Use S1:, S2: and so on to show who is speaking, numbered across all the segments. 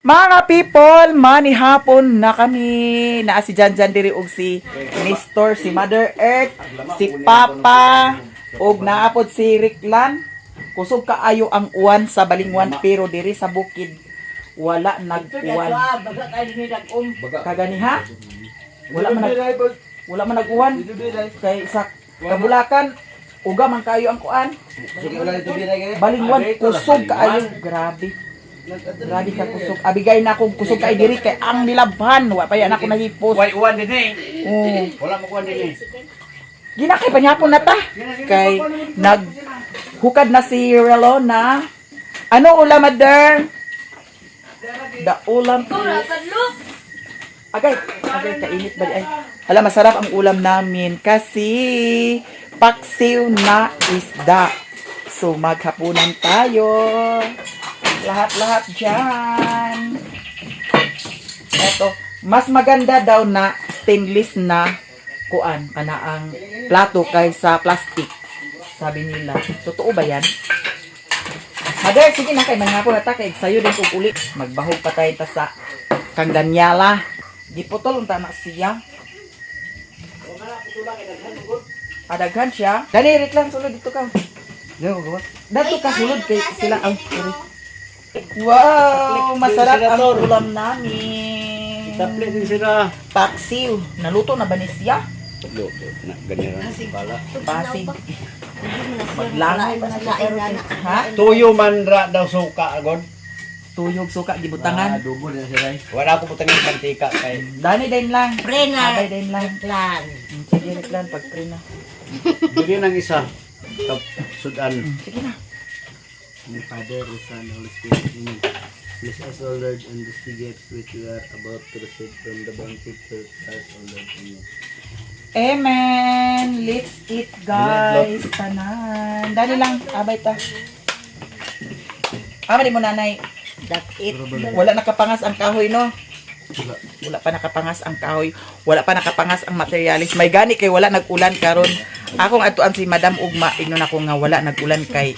S1: Mga people, manihapon na kami. Naa si Janjan diri og si Nestor, si Mother Earth, si Papa, og naapod si Riklan. Kusog kaayo ang uwan sa Balingwan, pero diri sa bukid wala nag-uwan. Kaganiha? Wala man nag-uwan kay sa Kabulakan uga man kayo ang kuan. Balingwan kusog kaayo, grabe. Grabe ka kusog. Abigay na akong kusog kay diri kay ang nilabhan. Wa pa yan ako nahipos.
S2: Way uwan din eh.
S1: Oh.
S2: Wala mo kuwan din eh.
S1: Ginakay panyapon na ta. Kay nag hukad na si Relona. Ano ulam, mother? The ulam is agay, agay, kainit ba di ay. Hala, masarap ang ulam namin kasi paksiw na isda. So maghapunan tayo. Lahat-lahat dyan. Eto, mas maganda daw na stainless na kuan kana ang plato kaysa plastic. Sabi nila. Totoo ba yan? Mother, sige na kay manghapon na ta kay sayo din kog uli. Magbahog pa tayo ta sa kang Daniela. Giputol unta na siya. Adaghan siya. Dani, Rick lang sulod dito ka. Dato ka sulod kay sila ang, sorry. Wow, masarap ang ulam namin.
S2: Tapli din sila.
S1: Paksiw. Naluto na ba ni siya?
S2: Luto na ganyan lang pala.
S1: Pasig. Maglangay pa na siya. Ha?
S2: Tuyo man ra daw suka agod.
S1: Tuyog suka gibutangan.
S2: Adobo din sila. Wala ko butangin mantika kay
S1: Dani din lang.
S3: Prena.
S1: Abay din lang.
S3: Plan.
S1: Sige, Rick lang pag pre na.
S2: Dili nang isa. Tap sudan.
S1: Sige na.
S4: In the Father, the Son, and Holy Spirit. Amen. Bless us, O Lord, and these gifts which we are about to receive from the bounty of Christ, O Lord. Amen.
S1: Amen. Let's eat, guys. Tanan. Dali lang. Abay ta. Ama di mo, nanay.
S3: That's it.
S1: Wala nakapangas ang kahoy, no? Wala pa nakapangas ang kahoy. Wala pa nakapangas ang materialis. May gani kay wala nag-ulan karon. Akong atuan si Madam Ugma, ingnon ako nga wala nag-ulan kay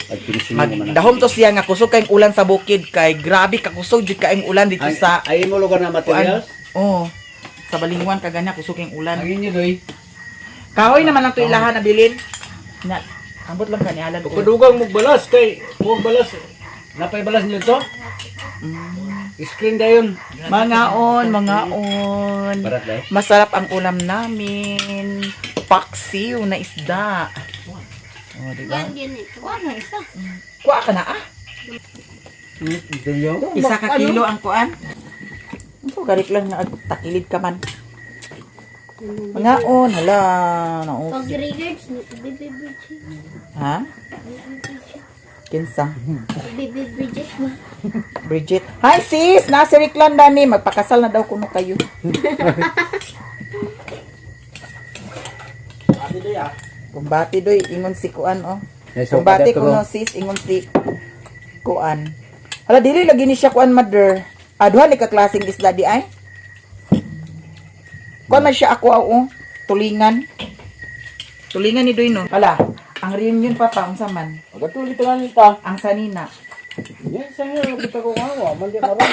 S1: magdahom to siya nga kusog kayong ulan sa bukid kay grabe ka kusog jud kaayong ulan dito
S2: Ay,
S1: sa
S2: ay mo lugar na materials.
S1: Oh. Sa Balingwan kaganya kusog kayong ulan.
S2: Ang inyo doy.
S1: Kahoy naman lang to ilahan na bilin. Na ambot lang kanihalan ko.
S2: Pagkadugang mo balas kay mo balas. Napay balas nito. Screen dayon.
S1: Mangaon, mangaon.
S2: Barat dai.
S1: Masarap ang ulam namin. Paksiw na isda. Oh, di ba?
S3: Kuha na isa.
S1: Kuha ka na ah. 1 ka kilo ang kuan. Ito, garik lang na takilid ka man. Mangaon, hala, nausip.
S5: Pag regards ni Baby Bridget.
S1: Ha?
S5: Baby Bridget.
S1: Kinsa?
S5: Baby Bridget ba?
S1: Bridget. Hi sis, nasa Riklan dani, magpakasal na daw kuno kayo. Kumbati doy, ingon si kuan oh. Kumbati kuno sis, ingon si kuan. Hala, dili lagi ni siya kuan, mother. Aduha ni ka klaseng isda di ay. Kuan man siya ako oh, tulingan. Tulingan ni doy no. Hala, ang reunion pa pa unsa man?
S2: Agatuloy ta nita.
S1: Ang sanina.
S2: Yan sa nga kita ko nga man di karon.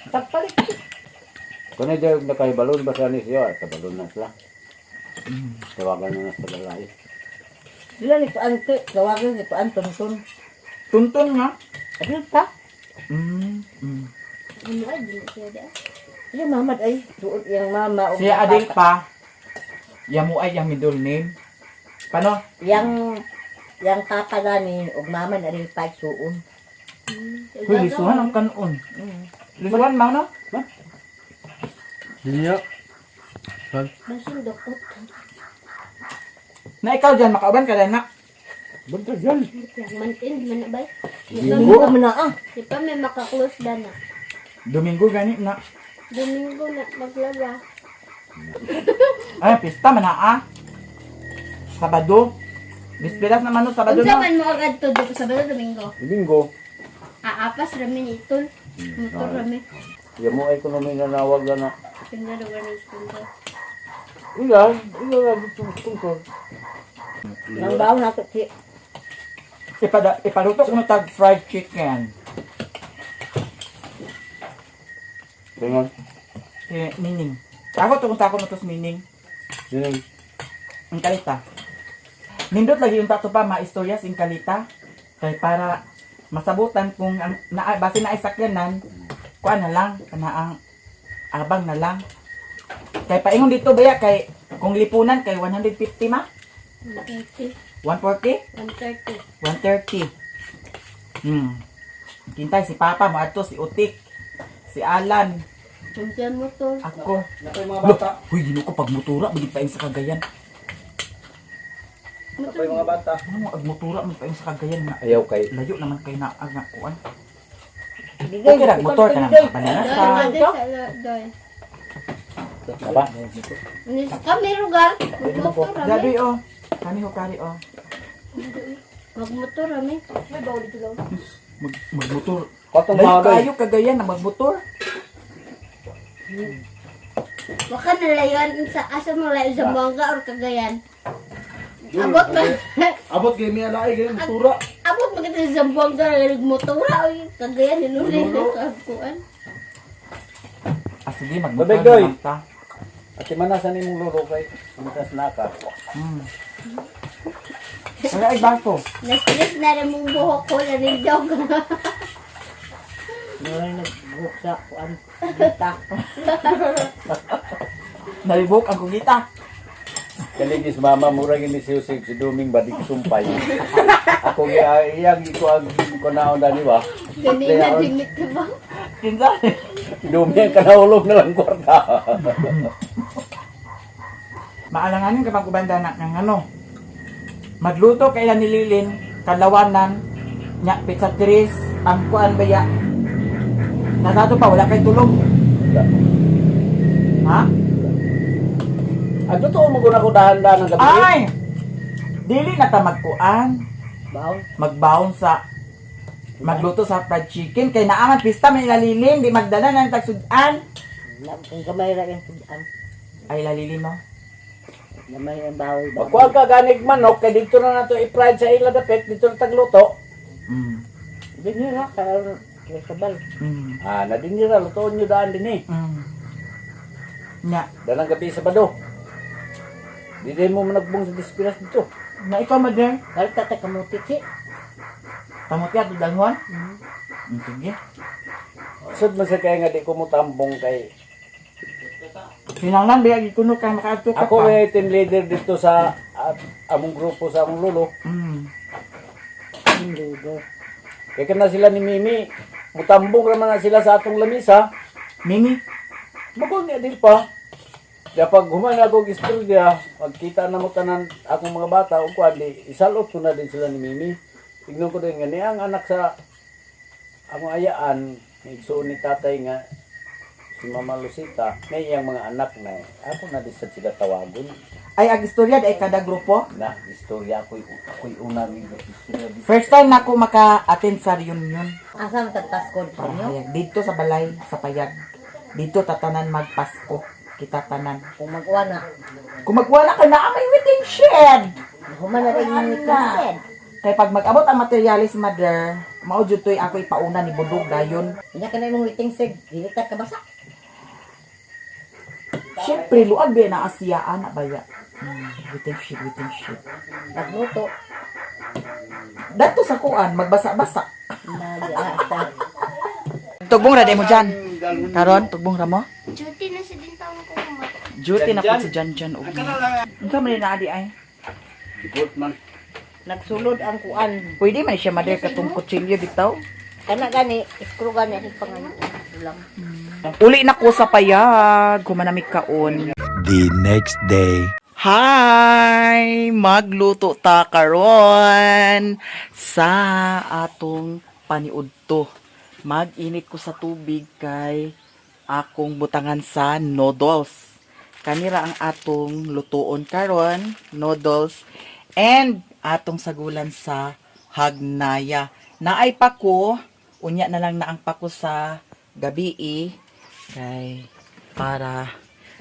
S1: Tagpalit.
S2: Kuno jay na kay balon ba sa ni siya, sa balon na sila. Tawagan na sa lalaki.
S3: Sila ni Kuan te. Tawagan ni Kuan Tonton.
S1: Tuntun nga.
S3: Adil pa.
S5: Ano ay, di na siya da.
S3: Iya mamad ay. Duot iyang mama. Ug
S1: Siya
S3: iyang
S1: Adel
S3: papa.
S1: pa. Yamu ay yang middle name. Paano?
S3: Yang papa gani ug mama na Adil pa suon.
S1: Huy, lisuhan ang kanon. Lisuhan, mau no?
S4: Niyo.
S5: Basin dokot.
S1: Na ikaw dyan, makauban ka na.
S2: Buntot yan.
S5: Mantin, man na ba?
S3: Domingo man na ah.
S5: Di pa may makaklose da na.
S1: Domingo gani na.
S5: Domingo na maglaba.
S1: Ay, pista man ah. Sabado. Bisperas naman no, Sabado
S5: Unsa
S1: no.
S5: man mo agad to do Sabado, Domingo?
S2: Linggo.
S5: Aapas rami ni itol. Motor rami.
S2: Yamo ay kuno may nanawag na.
S5: Pinda lugar ng sponsor.
S2: Ilan, ilan lagi tungkol.
S3: Nang bawo na to ti.
S1: Ipaluto ko na tag fried chicken.
S2: Tingon.
S1: Si Nining. Ako to kung tako mo to si Nining.
S2: Nining.
S1: Ang kalita. Nindot lagi yung tato pa maistorya sa kalita. Kay para masabutan kung ang na, base na ay sakyanan, kuan na lang, kana ang abang na lang. Kay paingon dito baya kay kung lipunan kay 150 ma?
S5: 130.
S1: 140?
S5: 130.
S1: 130. Kintay si Papa mo adto si Utik, si Alan,
S5: Nandiyan motor.
S1: ako.
S4: Nakoy mga
S1: Look,
S4: bata.
S1: huy ginoo ko pag motora bagid paing sa Cagayan.
S4: Nakoy mga bata.
S1: Ano ag motora man paing sa Cagayan na.
S2: Ayaw kay.
S1: Layo naman kay na ang kuan.
S3: Bigay,
S1: Okay ra motor ka na
S5: Doy,
S1: sa.
S5: doy, sa doy.
S2: Apa?
S5: Kami lugar. Magmotor rami.
S1: Dadoy oh. Kani ho kari oh.
S5: Magmotor rami. May bawal dito lang.
S1: Mag magmotor.
S2: Katong
S1: Layo
S2: mga doy.
S1: kayo Cagayan na magmotor.
S5: Baka nalayuan sa asa mo layo sa Zamboanga or Cagayan. Abot man.
S4: Abot kay miya laay kay motora.
S5: Abot man kita sa Zamboanga nagmotora oy Cagayan hinuli na kuan.
S1: Ah sige magmotor
S2: Babig,
S1: na
S2: doy.
S1: lang ta.
S2: Ati manasan imong lolo kay umitas na ka.
S1: Wala ay baso.
S5: Na-stress na rin mong buhok ko na rin dog.
S3: Wala nagbuhok sa kuan. Dita.
S1: Nalibok ang kugita.
S2: Kaligis mama mura gini si Jose si Duming badik sumpay. Ako gi iyang iko ang kunaon dani ba.
S5: Ganina dimit ka ba?
S1: Kinsa?
S2: Duming kanahulog na lang kwarta.
S1: Maalanganin ka pag ubanda na kang ano. Magluto kay ila nililin, kalawanan, nya pizza tres, ang kuan baya. Nasato pa wala kay tulog. Ha?
S2: Ang totoo mo guna ko dahan-dahan ang gabi.
S1: Ay! Dili na ta magkuan,
S3: Baon.
S1: magbaon sa magluto sa fried chicken kay naaman pista may lalilin, di magdala ng tagsudan.
S3: Na, kung gamay ra yung sudan.
S1: Ay lalilin mo.
S3: Gamay ang bawol.
S2: Magkuha ka ganig manok kay dito na nato i-fried sa ila dapit dito na tagluto.
S3: Dinira kay kay sabal.
S2: Ah, na dinira lutoon nyo daan din eh.
S1: Nya,
S2: Dalang gabi sa Sabado. Di din mo managbong sa dispiras dito.
S1: na ikaw mother,
S3: Balik ta ta kamuti chi.
S1: pamutya to dalhon. Sige.
S2: Sud man sa kaya nga di ko mo tambong kay
S1: Kinanglan biya gikuno kay makaadto ka
S2: Ako
S1: pa.
S2: may team leader dito sa among grupo sa among lolo.
S3: Hindi.
S2: Kaya kana sila ni Mimi, mutambong raman na sila sa atong lamisa.
S1: Mimi,
S2: Magong niya din pa. Kaya pag human ako og istorya, pagkita na mo tanan akong mga bata o kuan di isalot ko na din sila ni Mimi. Tignan ko din nga niya ang anak sa akong ayaan, igsuon ni tatay nga si Mama Lucita, may iyang mga anak na ako na din sa sila tawagon.
S1: Ay ang istorya ay kada grupo.
S2: Na, istorya ako'y ako'y una ning istorya.
S1: First time na ako maka-attend sa reunion.
S3: Asa man tag Pasko dito niyo?
S1: Pahayag. Dito sa balay, sa payag. Dito tatanan magpasko. Kita tanan.
S3: Kung magwa na.
S1: Kung magwala ka na, may waiting shed.
S3: Human na rin yung
S1: Wala. Kaya pag mag-abot ang materialis, mother, mao jud to'y ako ipauna ni Budog dayon.
S3: Nya ka na imong waiting shed. Dili ta ka basa.
S1: Siyempre, luag ba na asiyaan na baya. Waiting shed, waiting shed.
S3: Nagluto.
S1: Dato sa kuan, magbasa-basa.
S3: Nag-aata.
S1: Tugbong ra mo dyan. Karon, tugbong ra mo.
S5: Duty na sa din taon ko kuma.
S1: Duty na po si Jan Jan og. Unsa man ni naadi ay?
S2: Good man.
S3: Nagsulod ang kuan.
S1: Pwede man siya mother katong kutsilyo bitaw.
S3: Kana gani, screw gani ang pangalan. Ulam.
S1: Uli na ko sa payag, kumanamig kaon.
S6: The next day.
S1: Hi! Magluto ta karon sa atong paniudto. Mag-init ko sa tubig kay akong butangan sa noodles. Kanira ang atong lutuon karon, noodles and atong sagulan sa hagnaya. Naay pako, unya na lang na ang pako sa gabi kay para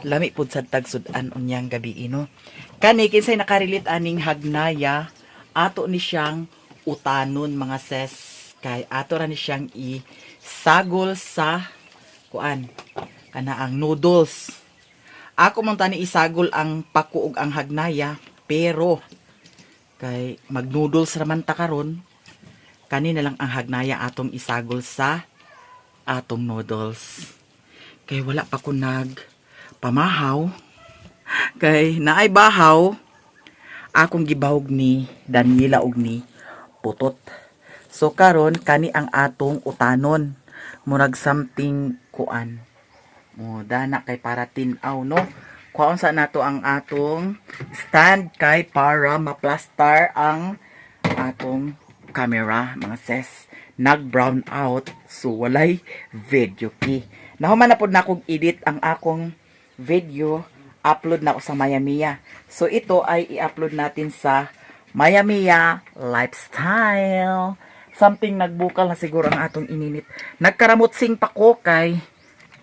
S1: lami pud sad tagsud-an unyang gabi no. Kani kinsay nakarelate aning hagnaya, ato ni siyang utanon mga ses kay ato ra ni siyang isagol sa Kuan kana ang noodles. Ako man tani isagol ang paku ug ang hagnaya, pero kay mag noodles raman ta karon, kani na lang ang hagnaya atong isagol sa atong noodles. Kay wala pa ko nag pamahaw kay naay bahaw akong gibahog ni Daniela og ni Putot. So karon kani ang atong utanon. Murag something kuan. Mo dana kay para tin-aw, no. Kuhaon sa nato ang atong stand kay para maplastar ang atong camera, mga sis. Nag brown out, so walay video key. Nahuman na pod na akong edit ang akong video, upload na ako sa Maya Mia. So ito ay i-upload natin sa Maya Mia Lifestyle. Something nagbukal na siguro ang atong ininit. Nagkaramutsing pa ko kay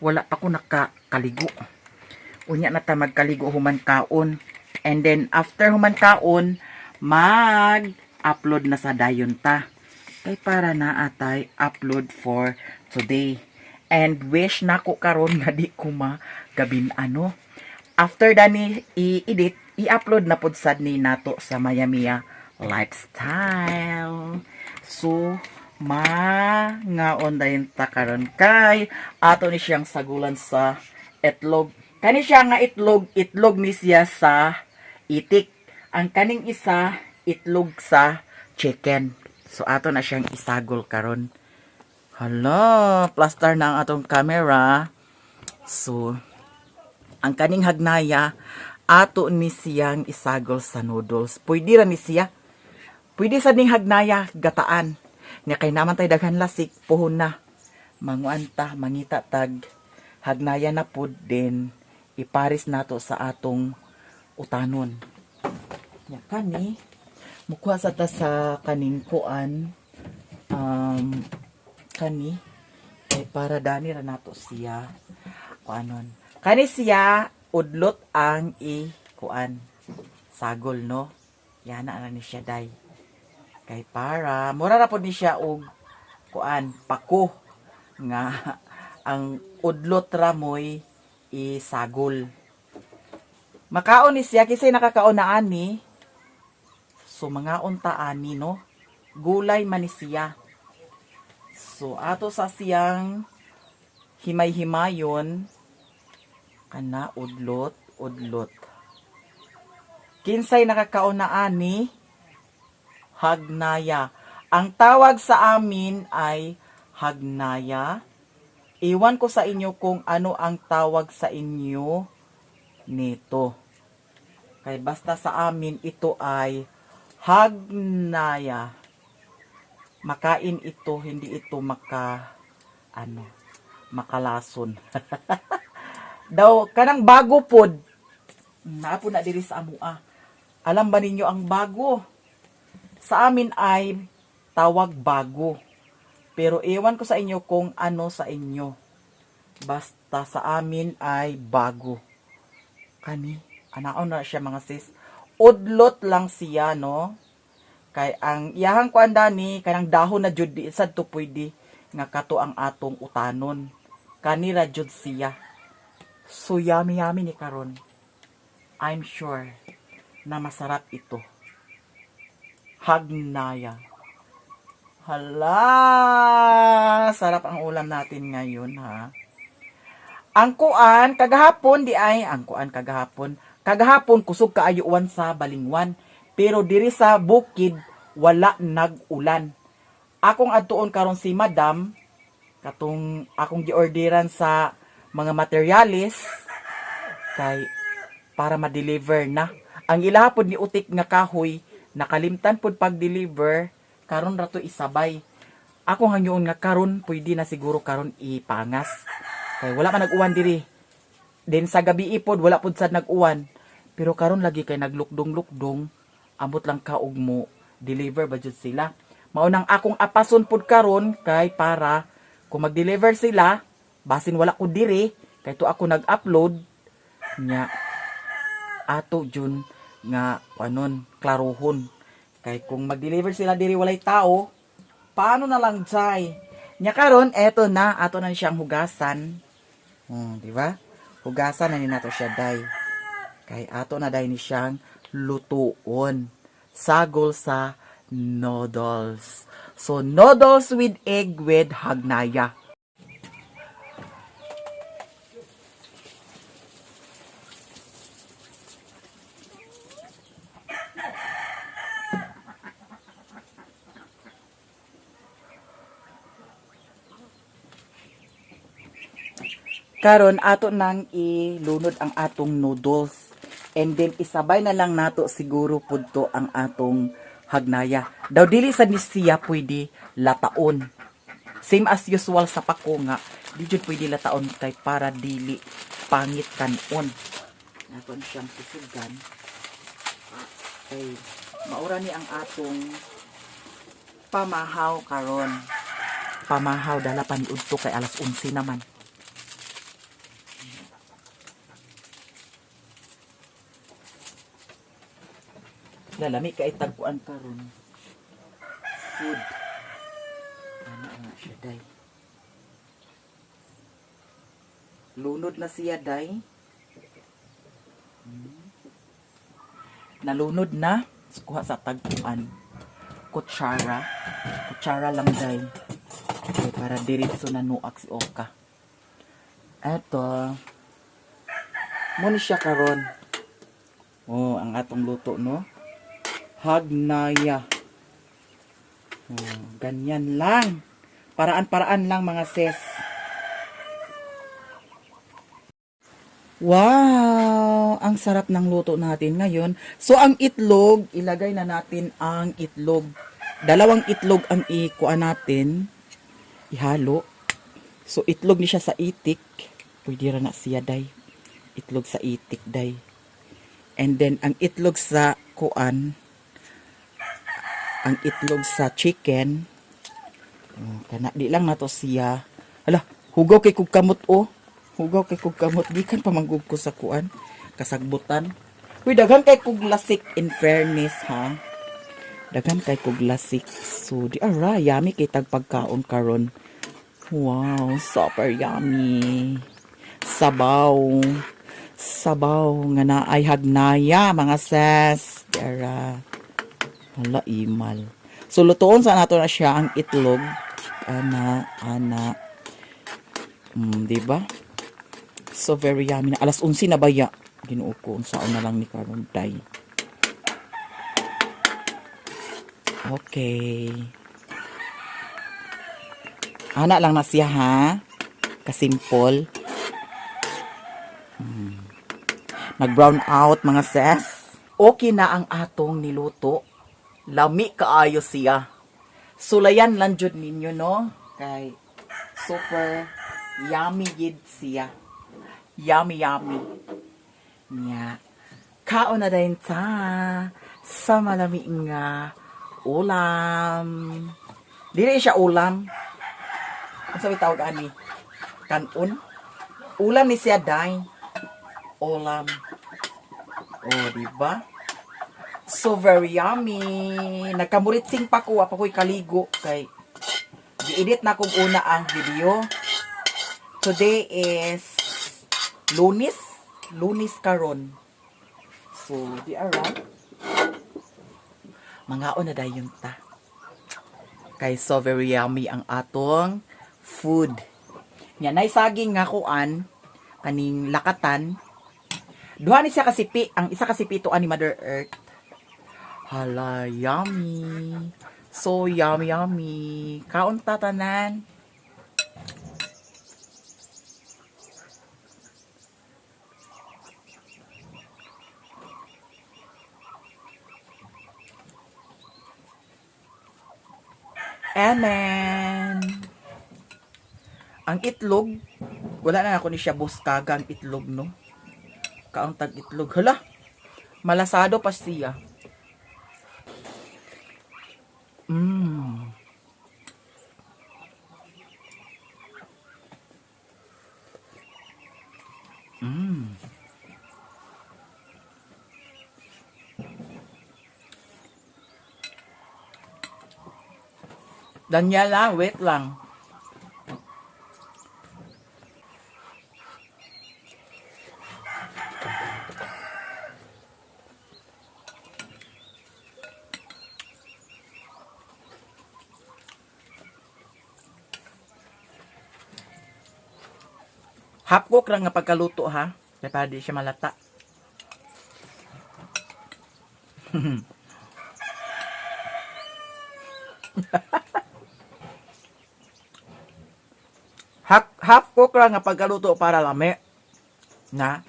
S1: wala pa ko nakakaligo. Unya na ta magkaligo human kaon. And then after human kaon, mag-upload na sa dayon ta. Kay para na atay upload for today. And wish nako karon nga di ko magabin ano. After dani i-edit, i-upload na pud sad ni nato sa Maya Mia Lifestyle. So, mangaon dayon ta karon kay ato ni siyang sagulan sa itlog. Kani siya nga itlog, itlog ni siya sa itik. Ang kaning isa, itlog sa chicken. So ato na siyang isagol karon. Hala, plaster na ang atong camera. So, ang kaning hagnaya, ato ni siyang isagol sa noodles. Pwede ra ni siya. Pwede sa ning hagnaya, gataan. Nya kay naman tay daghan lasik, puhon na. Manguan ta, mangita tag hagnaya na pud din iparis nato sa atong utanon. Nya kani, mukuha sa ta sa kaning kuan, kani kay para dani ra nato siya kuanon. Kani siya udlot ang i kuan sagol, no. Yana na ni siya day. Kay para mura ra pod ni siya og kuan, pako nga ang udlot ra moy isagol. Makaon ni siya kisay nakakaon na ani. So mangaon ta ani, no. Gulay man ni siya. So ato sa siyang himay-himayon kana udlot, udlot. Kinsay nakakaon na ani? Hagnaya. Ang tawag sa amin ay hagnaya. Iwan ko sa inyo kung ano ang tawag sa inyo nito. Kay basta sa amin ito ay hagnaya. Makain ito, hindi ito maka ano, makalason. Daw kanang bago pod. Naa po na diri sa amua. Alam ba ninyo ang bago? Sa amin ay tawag bago. Pero ewan ko sa inyo kung ano sa inyo. Basta sa amin ay bago. Kani, anaon na siya, mga sis. Udlot lang siya, no? Kay ang iyahang kuan dani kanang dahon na jud, di sad to pwede nga kato ang atong utanon. Kani ra jud siya. So yummy yummy ni karon. I'm sure na masarap ito. Hagnaya. Hala, sarap ang ulam natin ngayon, ha. Ang kuan kagahapon di ay ang kuan kagahapon. Kagahapon kusog kaayo uwan sa Balingwan, pero diri sa bukid wala nag-ulan. Akong adtuon karon si Madam katong akong giorderan sa mga materialis kay para ma-deliver na. Ang ilaha pod ni utik nga kahoy, nakalimtan pod pag-deliver, karon ra to isabay. Ako hangyoon nga karon pwede na siguro karon ipangas. Kay wala man nag-uwan diri. Then sa gabi ipod wala pod sad nag-uwan. Pero karon lagi kay naglukdong-lukdong, amot lang ka og mo deliver ba jud sila. Mao nang akong apason pod karon kay para kung mag-deliver sila, basin wala ko diri kay to ako nag-upload nya ato jud nga anon klarohon. Kay kung mag-deliver sila diri walay tao, paano na lang jay? Nya karon eto na ato na siyang hugasan. Di ba? Hugasan na ni nato siya day. Kay ato na day ni siyang lutuon. Sagol sa noodles. So, noodles with egg with hagnaya. Karon ato nang ilunod ang atong noodles. And then isabay na lang nato siguro pudto ang atong hagnaya. Daw dili sa ni siya pwede lataon. Same as usual sa pako nga, di jud pwede lataon kay para dili pangit kanon. Aton siyang susugan. Kay maura ni ang atong pamahaw karon. Pamahaw dala pa ni udto kay alas 11 naman. Lalami kay tagkuan karon. Food. Ano nga siya day. Lunod na siya day. Nalunod na. Kuha sa tagkuan. Kutsara. Kutsara lang day. Okay, para diretso na nuak si Oka. Eto. Muna siya karon. Oh, ang atong luto no. Hagnaya. Oh, ganyan lang. Paraan-paraan lang mga sis. Wow! Ang sarap ng luto natin ngayon. So, ang itlog, ilagay na natin ang itlog. Dalawang itlog ang ikuha natin. Ihalo. So, itlog ni siya sa itik. Pwede ra na siya, day. Itlog sa itik, day. And then, ang itlog sa kuan, ang itlog sa chicken, oh, kana, di lang nato siya. Hala, hugaw kay kog kamot, oh. Hugaw kay kog kamot. Gikan pa manggug ko sa kuan. Kasagbutan. Uy, daghan kay kog lasik in fairness, ha? Daghan kay kog lasik. So, di ara, yummy kay tagpagkaon karon. Wow, super yummy. Sabaw. Sabaw nga naay hagnaya, mga sis. Di ara. Hala, imal. So, lutuon sa nato na siya ang itlog. Ana, ana. Di ba? So, very yummy na. Alas 11 na baya. Ginoo ko, unsaon na lang ni karon day. Okay. Ana lang na siya ha. Kasimple. Nag-brown out mga sis. Okay na ang atong niluto. Lami kaayo siya. Sulayan lang jud ninyo no kay super yummy gid siya. Yummy yummy. Nya. Kaon na din ta sa malami nga ulam. Dili siya ulam. Ang sabi tawag ani? Kanon. Ulam ni siya day. Ulam. Oh, di ba? So very yummy. Nagkamuritsing pa ko, pa ko'y kaligo kay gi-edit na kong una ang video. Today is Lunes, Lunes karon. So, di ara. Mangaon na dayon ta. Kay so very yummy ang atong food. Nya nay saging nga kuan kaning lakatan. Duha ni siya kasipi, ang isa kasipi to ani Mother Earth. Hala, yummy. So yummy, yummy. Kaon ta tanan. Amen. Ang itlog, wala na ako ni siya buskaga ang itlog, no? Kaang tag itlog. Hala, malasado pa siya. Daniela, wait lang. Half cook lang nga pagkaluto ha. Kaya para di siya malata. Half cook lang nga pagkaluto para lami. Na?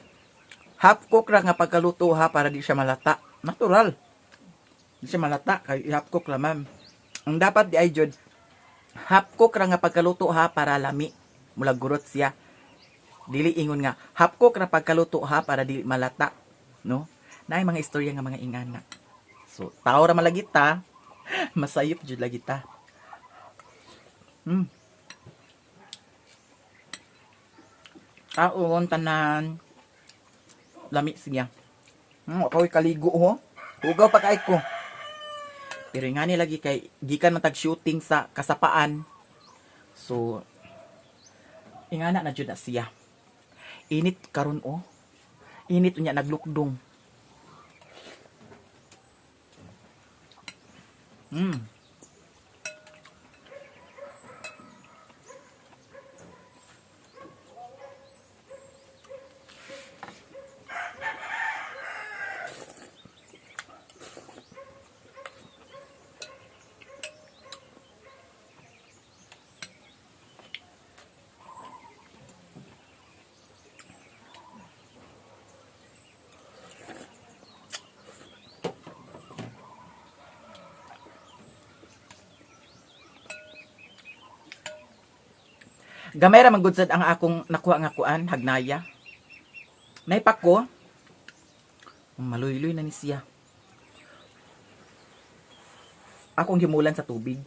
S1: Half cook lang nga pagkaluto ha para di siya malata. Natural. Di siya malata kay half cook lang ma'am. Ang dapat di ay jud half cook ra nga pagkaluto ha para lami. Mula gurot siya. Dili ingon nga half cook ra pagkaluto ha para dili malata, no? Naay mga istorya nga mga ingana. So, tao ra malagi ta. Masayop jud lagi ta. Kaon tanan. Lami siya. Wa pa ko'y kaligo ho. Hugaw pa kay ko. Pero nga ni lagi kay gikan man tag shooting sa kasapaan. So ingana na jud na siya. Init karon oh. Init unya naglukdong. Gamay ra man gud sad ang akong nakuha nga kuan hagnaya. Naipak ko. Maluyloy na ni siya. Akong gimulan sa tubig.